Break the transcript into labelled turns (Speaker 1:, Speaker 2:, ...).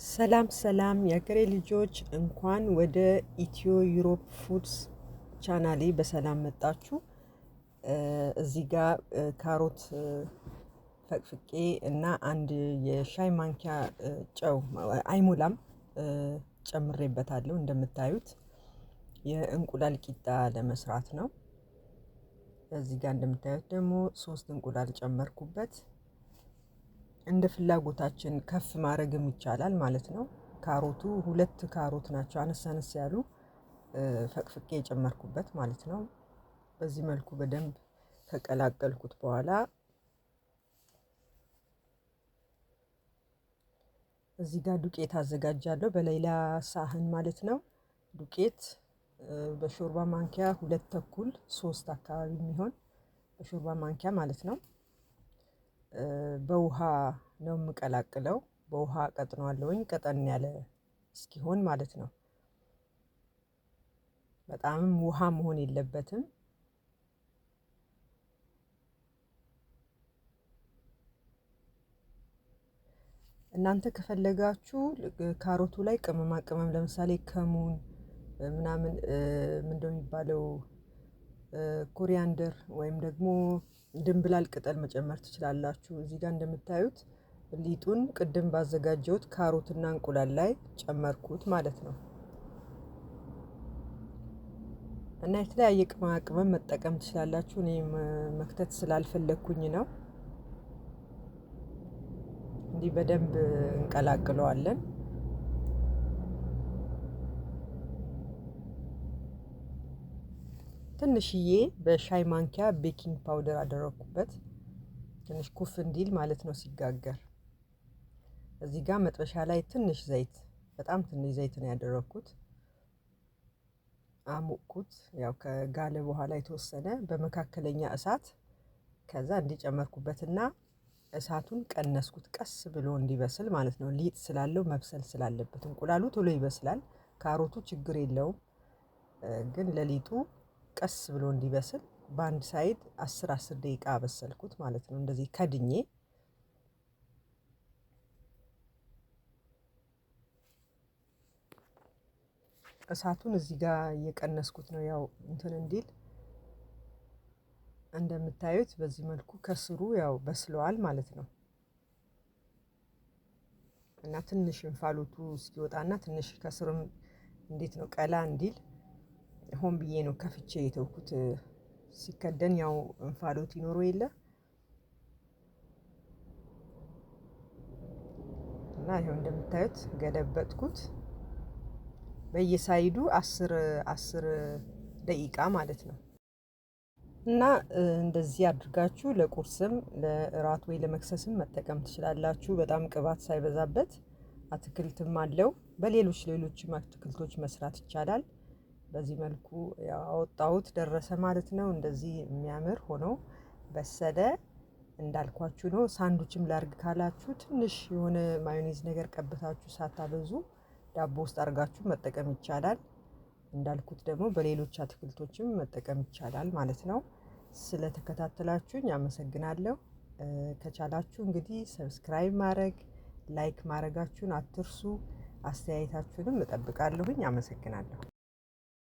Speaker 1: ሰላም ሰላም የሀገሬ ልጆች፣ እንኳን ወደ Ethio Europe Foods ቻናሌ በሰላም መጣችሁ። እዚህ ጋር ካሮት ፈቅፍቄ እና አንድ የሻይ ማንኪያ ጨው አይሞላም ጨምሬበታለሁ። እንደምታዩት የእንቁላል ቂጣ ለመስራት ነው። እዚህ ጋር እንደምታዩት ደግሞ 3 እንቁላል ጨመርኩበት። እንደ ፍላጎታችን ከፍ ማድረግም ይቻላል ማለት ነው። ካሮቱ 2 ካሮት ናቸው አነስ አነስ ያሉ ፈቅፍቄ የጨመርኩበት ማለት ነው። በዚህ መልኩ በደንብ ከቀላቀልኩት በኋላ እዚህ ጋር ዱቄት አዘጋጃለሁ በሌላ ሳህን ማለት ነው። ዱቄት በሾርባ ማንኪያ 2.5 3 አካባቢ የሚሆን በሾርባ ማንኪያ ማለት ነው። በውሃ ነው የምቀላቅለው። በውሃ ቀጥነዋለሁኝ ቀጠን ያለ እስኪሆን ማለት ነው። በጣምም ውሃ መሆን የለበትም። እናንተ ከፈለጋችሁ ካሮቱ ላይ ቅመማ ቅመም ለምሳሌ ከሙን ምናምን ምንድነው የሚባለው coriander ወይም ደግሞ ድንብላል ቅጠል መጨመር ትችላላችሁ። እዚህ ጋር እንደምታዩት ሊጡን ቅድም ባዘጋጀሁት ካሮትና እንቁላል ላይ ጨመርኩት ማለት ነው። እና የተለያየ ቅመማ ቅመም መጠቀም ትችላላችሁ። እኔ መክተት ስላልፈለግኩኝ ነው። እንዲህ በደንብ እንቀላቅለዋለን። ትንሽዬ በሻይ ማንኪያ baking powder አደረኩበት፣ ትንሽ ኩፍ እንዲል ማለት ነው ሲጋገር። እዚህ ጋር መጥበሻ ላይ ትንሽ ዘይት፣ በጣም ትንሽ ዘይት ነው ያደረኩት። አሞቅኩት፣ ያው ከጋለ በኋላ የተወሰነ በመካከለኛ እሳት። ከዛ እንዲጨመርኩበትና እሳቱን ቀነስኩት፣ ቀስ ብሎ እንዲበስል ማለት ነው። ሊጥ ስላለው መብሰል ስላለበት እንቁላሉ ቶሎ ይበስላል። ካሮቱ ችግር የለውም፣ ግን ለሊጡ ቀስ ብሎ እንዲበስል በአንድ side 10 10 ደቂቃ አበሰልኩት ማለት ነው። እንደዚህ ከድኜ እሳቱን እዚህ ጋር እየቀነስኩት ነው፣ ያው እንትን እንዲል። እንደምታዩት በዚህ መልኩ ከስሩ ያው በስለዋል ማለት ነው። እና ትንሽ እንፋሎቱ እስኪወጣና ትንሽ ከስርም እንዴት ነው ቀላ እንዲል ሆን ብዬ ነው ከፍቼ የተውኩት። ሲከደን ያው እንፋሎት ይኖረው የለ እና ይኸው እንደምታዩት ገለበጥኩት። በየሳይዱ 10 10 ደቂቃ ማለት ነው። እና እንደዚህ አድርጋችሁ ለቁርስም ለእራት ወይ ለመክሰስም መጠቀም ትችላላችሁ። በጣም ቅባት ሳይበዛበት አትክልትም አለው። በሌሎች ሌሎችም አትክልቶች መስራት ይቻላል። በዚህ መልኩ ያወጣሁት ደረሰ ማለት ነው። እንደዚህ የሚያምር ሆኖ በሰለ። እንዳልኳችሁ ነው። ሳንዱችም ላርግ ካላችሁ ትንሽ የሆነ ማዮኔዝ ነገር ቀብታችሁ ሳታበዙ ዳቦ ውስጥ አርጋችሁ መጠቀም ይቻላል። እንዳልኩት ደግሞ በሌሎች አትክልቶችም መጠቀም ይቻላል ማለት ነው። ስለተከታተላችሁኝ አመሰግናለሁ። ከቻላችሁ እንግዲህ subscribe ማድረግ፣ like ማድረጋችሁን አትርሱ። አስተያየታችሁንም እጠብቃለሁኝ። አመሰግናለሁ።